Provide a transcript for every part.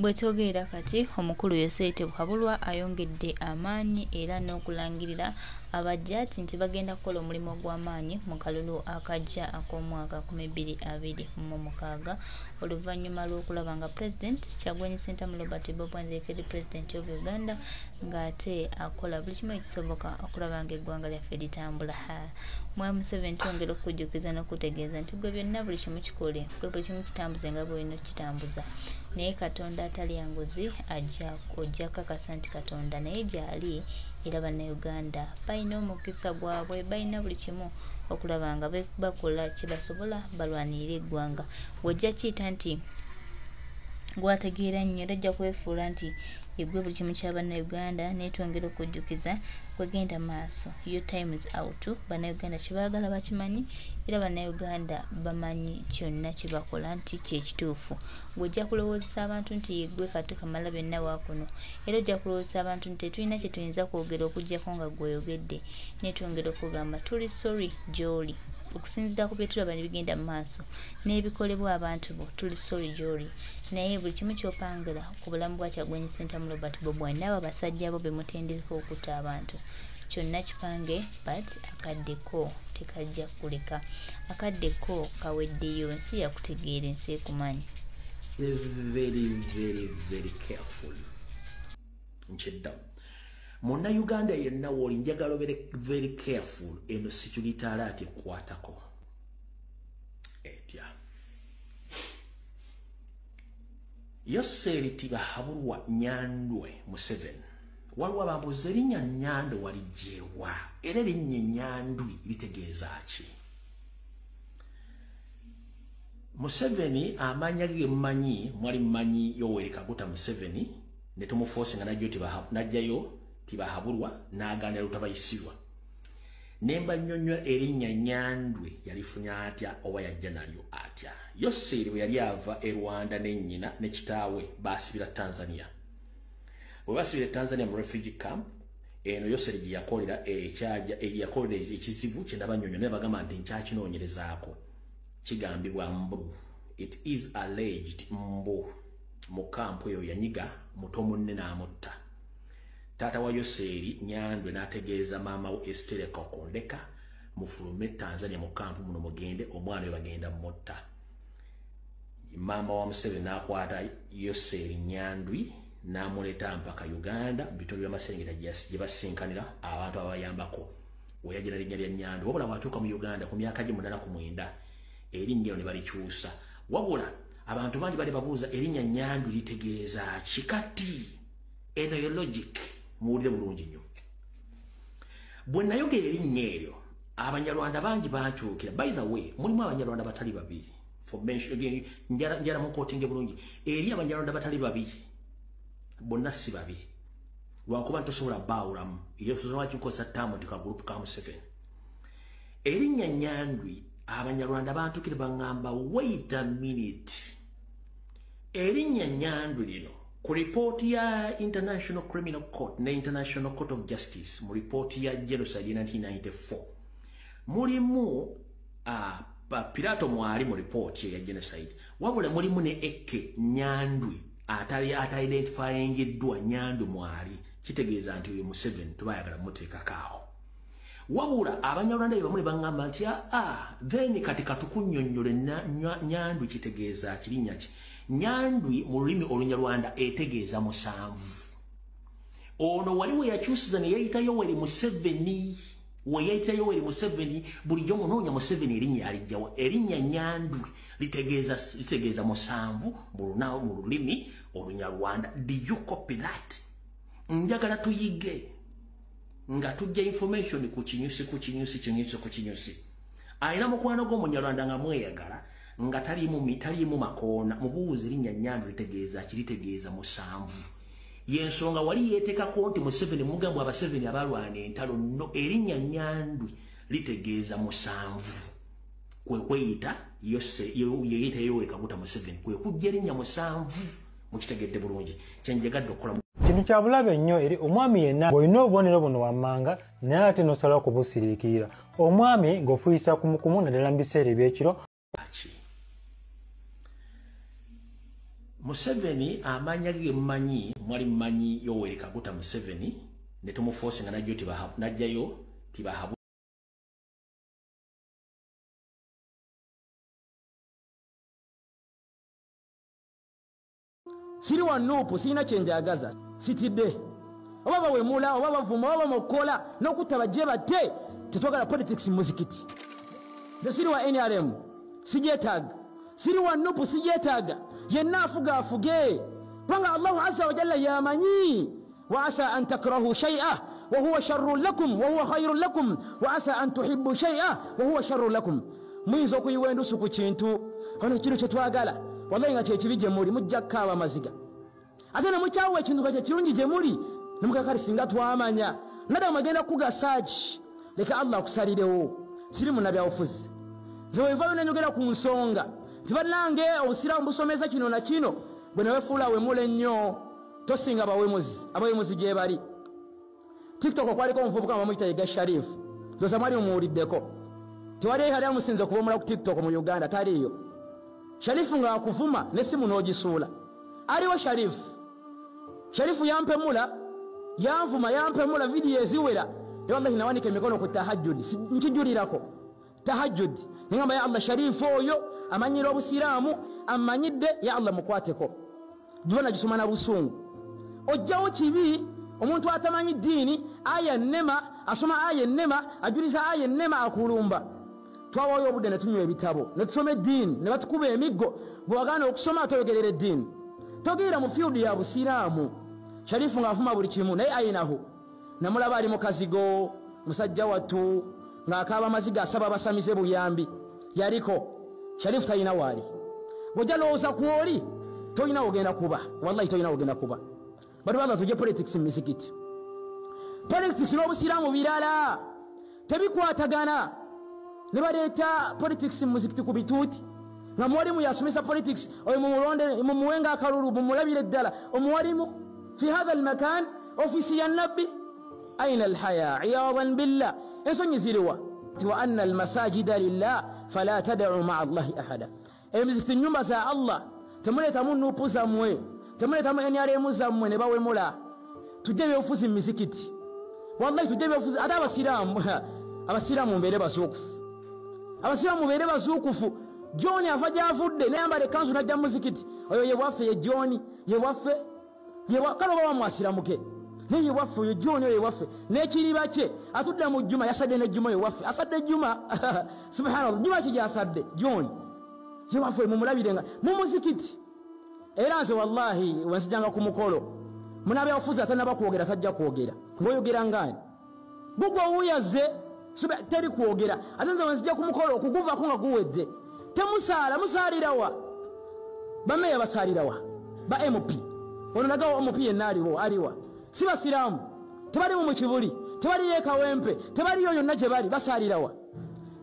Bwe twogerera kati, omukulu Yoweri Tibuhaburwa ayongedde amaanyi era n'okulangirira abajjaati nti bagenda kukola omulimu ogw'amaanyi mu kalulu akajja ak'omwaka 2026, oluvannyuma lw'okulaba nga President Kyagulanyi Ssentamu Robert Bobi Wine, the President of Uganda, ng'ate akola buli kimu ekisoboka okulaba ng'eggwanga lyaffe litambula. Mwami Museveni, twongera okukujjukiza n'okutegeeza nti gwe byonna buli kimu kikole, gwe buli kimu kitambuze nga bw'olina okukitambuza, naye Katonda atalya nguzi ajja ojja kakasa nti Katonda naye gy'ali, era Bannayuganda balina omukisa gwabwe, balina buli kimu okulaba nga bakola kye basobola balwanirire eggwanga. Bw'ojja kiyita nti gwategeera nnyo, era ojja kwefuula nti yeggwe buli kimu kya Bannayuganda, naye twongera okujjukiza kwegenda maaso. Your time is out. Bannayuganda kye baagala bakimanyi, era Bannayuganda bamanyi kyonna kye bakola nti kyekituufu. Bw'ojja kulowoozesa abantu nti yeggwe kati kamala byonna waakuno, era ojja kulowoozesa abantu nti tetulina kye tuyinza kwogera okuggyako nga gw'oyogedde, naye twongera okugamba tuli sorry gy'oli. Okusinziira ku bye tulaba ne bigenda mu maaso n'ebikolebwa abantu bo, tuli sorry gy'oli, naye buli kimu ky'opangira ku bulamu bwa Kyagulanyi Ssentamu Robert Bobi Wine n'abo abasajja bo be mutendeka okutta abantu, kyonna kipange, but akadde ko tekajja kuleka, akadde ko kaweddeyo. Ensi yakutegeera, ensi ekumanyi. Very, very, very careful. Nkyeddamu, Munnayuganda yenna wooli, njagala obere very careful. Eno security alert ekwatako etya? Yoweri Tibuhaburwa Nyandwe Museveni, waliwo abambuuza erinnya Nyandwe walijjeewa, era erinnya Nyandwi litegeeza ki? Museveni amanya ge mumanyi, mwali mumanyi Yoweri Kaguta Museveni, ne tumuforce nga najjayo Tibuhaburwa n'agaana Lutabayisirwa. Nemba nnyonnyola erinnya Nyandwe yalifunya atya oba yajja nalyo atya. Yoweri bwe yali ava e Rwanda ne nnyina ne kitaawe, baasibira Tanzania. Bwe basibira Tanzania mu refugee camp eno, Yoweri gye yakolera ekyaja, yakolera ekizibu kye ndaba nnyonnyola, naye bagamba nti nkyakinoonyerezaako. Kigambibwa mbu, it is alleged mbu mu kampu eyo yanyiga muto munne n'amutta. Taata wa Yoweri Nyandwe n'ategeeza maama we Estere Kakondeka, mufulume Tanzania mu kampu muno mugende, omwana we bagenda mutta. Maama wa Museveni n'akwata Yoweri Nyandwi n'amuleeta mpaka Uganda mu bitundu by'Amaserengeta gye basinkanira abantu ababayambako, weyagira linnya lya Nyandwi. Wabula bw'atuuka mu Uganda ku myaka gye 89, erinnya ne balikyusa. Wabula abantu bangi bali babuuza erinnya Nyandwi litegeeza ki? Kati eno yo logic, muwulire bulungi nnyo. Bwe nayogera erinnya eryo, Abanyarwanda bangi bankyukira. By the way, mulimu Abanyarwanda batali babiri for mention again, njala mukotinge bulungi, eri Abanyarwanda batali babiri, bonna si babi, lwakuba ntosobola baawulamu. Iyo lwaki nkozesa term nti kagroup ka Museveni. Erinnya Nyandwi, Abanyarwanda bantukire baŋŋamba, "Wait a minute, erinnya Nyandwi lino ku ripooti ya International Criminal Court ne International Court of Justice, mu ripooti ya genocide 1994 mulimu Pilato mwali mu ripooti ya genocide, wabula mulimu ne Eke Nyandwi atali ataidentifyingiddwa. Nyandwi mwali, kitegeeza nti oyo Museveni tubayagala muteekakaawo." Wabula Abanyarwanda be bamu ne baŋŋamba nti, "Aa, then kati katukunnyonnyole Nyandwi kitegeeza kirinnya ki. Nyandwi mu lulimi Olunyarwanda etegeeza musanvu." Ono wali we yakyusiza ne yeeyita Yoweri Museveni. We yeeyita Yoweri Museveni, bulijjo munoonya Museveni erinnya alijjawa? Erinnya Nyandwi litegeeza musanvu mu lulimi Olunyarwanda. Do you copy that? Njagala tuyige nga tujja information ku kinyusi, ku kinyusi, kinyusi ku kinyusi. Alina mukwano gw'Omunyarwanda nga mweyagala, nga taliimu makoona, mubuuze erinnya Nyandwi litegeeza ki? Litegeeza musanvu. Yensonga wali yeetekako nti Museveni mugambwe Abaseveni abalwana entalo. No, erinnya Nyandwi litegeeza musanvu, kwe kweyita yeyita Yoweri Kaguta Museveni, kwe kujja erinnya musanvu. Mukitegedde bulungi kyenjagadde okukola? Kintu kya bulabe nnyo eri omwami yenna ng'olina obubonero buno wammanga, naye ate n'osalawo kubusiriikirira. Omwami ng'ofuuyisa kumukumu, naddala mu biseera ebyekiro. Ki? Museveni amanya ge mumanyi, mwali mumanyi Yoweri Kaguta Museveni ne tumuforce nga najjayo tibahabu. Siri wa nupu sirina kyenjagaza sitidde oba bawemula oba bavuma oba bamukola n'okutta bajje batte, tetwagala politics mu muzikiti. Nze siri wa NRM sigyetaaga, siri wa nupu sigyetaaga, yenna afuga afuge, kubanga Allahu azza wa jalla yamanyi. Wa asa an takrahu shay'a wa huwa sharrun lakum wa huwa khairun lakum wa asa an tuhibbu shay'a wa huwa sharrun lakum. Muyinza okuyiwa endusu ku kintu ono kino kye twagala, wallahi nga kyekibi gye muli, mujja kukaaba maziga. Ate ne mukyawa ekintu nga kyekirungi gye muli, ne mukakali singa twamanya nadamu agenda kugasa ki? Leka Allah akusalirewo. Siri munnabyabufuzi, nze wenvayo nenjogera ku nsonga nti bannange obusiraamu busomeza kino na kino, bwe newefuula wemula ennyo tosinga abawemuzi, abawemuzi gye bali. TikTok kwaliko omuvubuka nga bamuyita Yiga Sharif, ndoza mwali mumuwuliddeko. Tewali yali amusinze kubomula ku TikTok mu Uganda, taliiyo. Sharifu ng'akuvuma n'essimu n'ogisuula. Aliwo Sharifu. Sharifu yampemula, yanvuma, yampemula vidiyo eziwera. Wallahi nawanika emikono ku tahajjudi, nkijulirako tahajjudi. Nengamba ya Allah, Sharifu oyo amanyira obusiraamu, amanyidde, ya Allah mukwateko. Juba nagisoma na busungu. Ojjawo kibi omuntu atamanyi ddiini, aya ennema, asoma aya ennema, ajuliza aya ennema, akulumba. Twawaayo obudde ne tunywa ebitabo, ne tusoma eddiini, ne batukuba emiggo. Bwe wagaana okusoma toyogerera eddiini, togerera mu field ya busiraamu. Sharifu ng'avuma buli kimu, naye ayinahu namulaba ali mu kazigo, musajja wattu ng'akaaba amaziga asaba abasamize buyambi. Yaliko Sharifu talina waali. Bw'ojja lowooza ku oli tolina wogenda kuba, wallahi tolina wogenda kuba. Batu baba tujje politics mu misikiti. Politics n'obusiraamu birala, tebikwatagana. Ne baleeta politics mu muzikiti ku bituuti, nga muwalimu yasomesa politics, oyo mumulonde mumuwenga akalulu mumulabire ddala omuwalimu fi hatha almakan ofisi ya nabbi. Aina alhaya iyadan billah, ensonyi ziriwa? Wa anna almasajida lillah fala tad'u ma'a allahi ahada. Emizikiti nnyumba za Allah, temuleetamu nupu zammwe, temuleetamu NRM zammwe ne bawemula. Tujje ebyobufuzi mu mizikiti, wallahi tujje ebyobufuzi. Ate abasiraamu, abasiraamu mubeere bazuukufu, abasiraamu mubeere bazuukufu. John ava gy'avudde nayambala ekkanzu n'ajja mu muzikiti, oyo ye bwaffe, ye John ye bwaffe, kale oba wamwasiramuke naye ye bwaffe oyo John oyo ye bwaffe. N'ekiriba kye atudde mu jjuma, yasadde n'ejjuma, ye bwaffe asadde jjuma. Subhanallah, jjuma ki gy'asadde? John ye bwaffe, mumulabire nga mu muzikiti. Era nze wallahi wensijanga ku mukolo, munabyabufuzi atannaba kwogera tajja kwogera, ng'oyogera ngaani? Gugwe owuyaze teri kwogera. Ate nze wenzijja ku mukolo okuguvaako nga guwedde. Temusaala, musaalirawa? Bameeya basaalirawa? Ba MP ono nagawo MP yenna aliwo aliwa? Si basiraamu, tebalimu mu kibuli, tebaliyo e Kawempe, tebaliyo yonna gye bali, basaalirawa?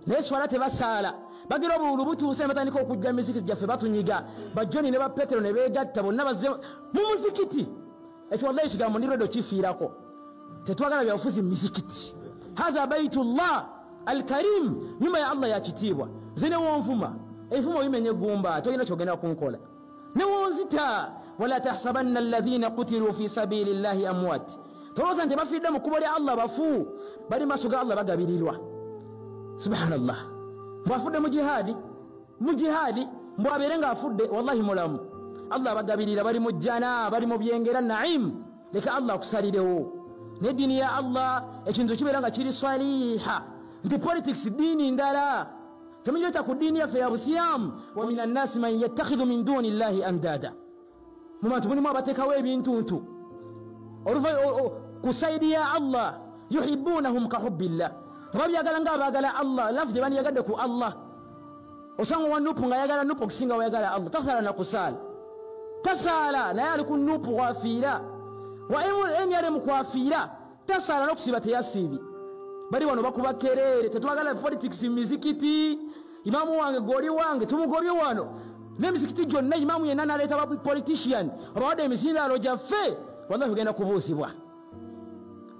Naye swala tebasaala. Bagira obululu butuuse ne batandika okujja mizikiti gyaffe batunyiga. Ba John ne ba Petero ne beegatta bonna bazze mu muzikiti. Ekyo wallahi ekigambo ndi redo kifiirako. Tetwagala byabufuzi mu mizikiti. Hatha baitullah alkarim, nyumba ya Allah ya kitiibwa. Nze ne wonvuma, envuma oyimenye eggumba, tolina kyogenda kunkola. Ne wonzita, wala tahsabanna alladhina qutilu fi sabilillahi amwat. Tolowooza nti bafiiridde mu kkubo lya Allah bafu, bali maaso ga Allah bagabirirwa. Subhanallah. Mbwafudde mu jihaadi, mu jihaadi, mbwabeere ng'afudde, wallahi mulamu. Allah abagabirira, bali mu jjana, bali mu byengera naim. Leka Allah akusalirewo. N'eddiini ya Allah ekintu kibeera nga kiri swaliha, nti politics ddiini ndala. Temugireta ku ddiini yaffe ya busiraamu. Wa mina nnasi man yattakhidhu min duni llahi andada. Mu bantu mulimu abateekawo ebintuntu oluva ku sayidi ya Allah, yuhibbunahum ka hubbillah, nga babyagala ng'abaagala Allah, lafu gye bandiyagadde ku Allah. Osanga owa nupu ng'ayagala nupu okusinga wayagala Allah, tasaala na kusaala, tasaala naye ali ku nupu wafiira, wa NRM kwafiira, tasaala n'okusiiba teyasiibye. Bali wano bakuba kereere, tetwagala politics mu mizikiti. Imaamu wange goli wange tumugobye wano n'emizikiti gyonna, imaamu yenna n'aleeta ba politician abawadde emizindaalo gyaffe, wallahi ogenda kubuuzibwa.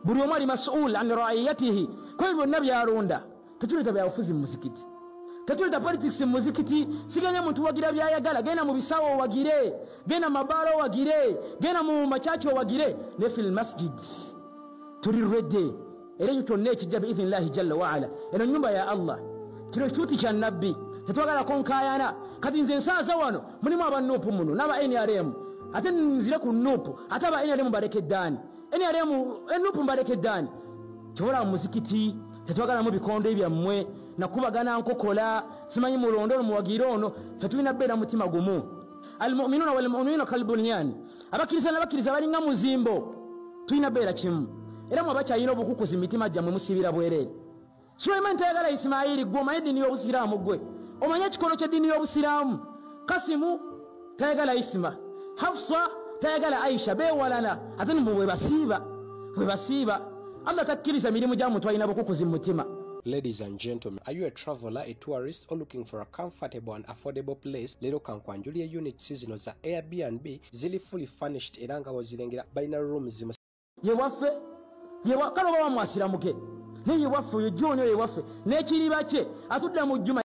Buli omu ali masuul an raiyatihi, kwebyo byonna byalonda. Tetuleeta byabufuzi mu muzikiti. Tetuleta politics mu muzikiti. Siganya muntu wagira byayagala. Genda mu bisawo owagire, genda mabaala owagire, genda mu machachi owagire, ne fil masjid tuli ready. Era ekyo kyonna ekijja biidhinillahi jalla waala. Eno nyumba ya Allah, kino ekituuti kya nabbi, tetwagala konkayana. Kati nze nsaaza wano mulimu aba NUP muno n'aba NRM, ate nzire ku NUP, ate aba NRM balekeddaani, NRM NUP mbalekeddaani. Kyobola mu muzikiti tetwagalamu bikondo byammwe nakubagana nkokola, simanyi mulondo ono muwagire ono. Ffe tulina bbeera mutima gumu. Almuminuna walmuminuna kalbunyan, abakkiriza n'abakkiriza balinga muzimbo, tulina bbeera kimu. Era mwe abakyalina obukukuzi mitima gyammwe musibira bwereere. Sulaiman tayagala Isimayiri, gwe omanye eddiini y'obusiraamu, gwe omanye ekikono ky'eddiini y'obusiraamu. Kasimu tayagala Isima, Hafsa tayagala Aisha, beewalana ate nno bwe basiiba bwe basiiba. Allah takkiriza mirimu gya muntu alina bukukuzi mu mutima. Ladies and gentlemen, are you a traveler, a tourist, or looking for a comfortable and affordable place? Leero kankwanjulye units zino za Airbnb ziri fully furnished era nga wozirengera balina rooms ye waffe kale oba wamwasiramuke naye ye waffe oyo John oyo ye waffe n'ekiriba kye atudda mu jjuma.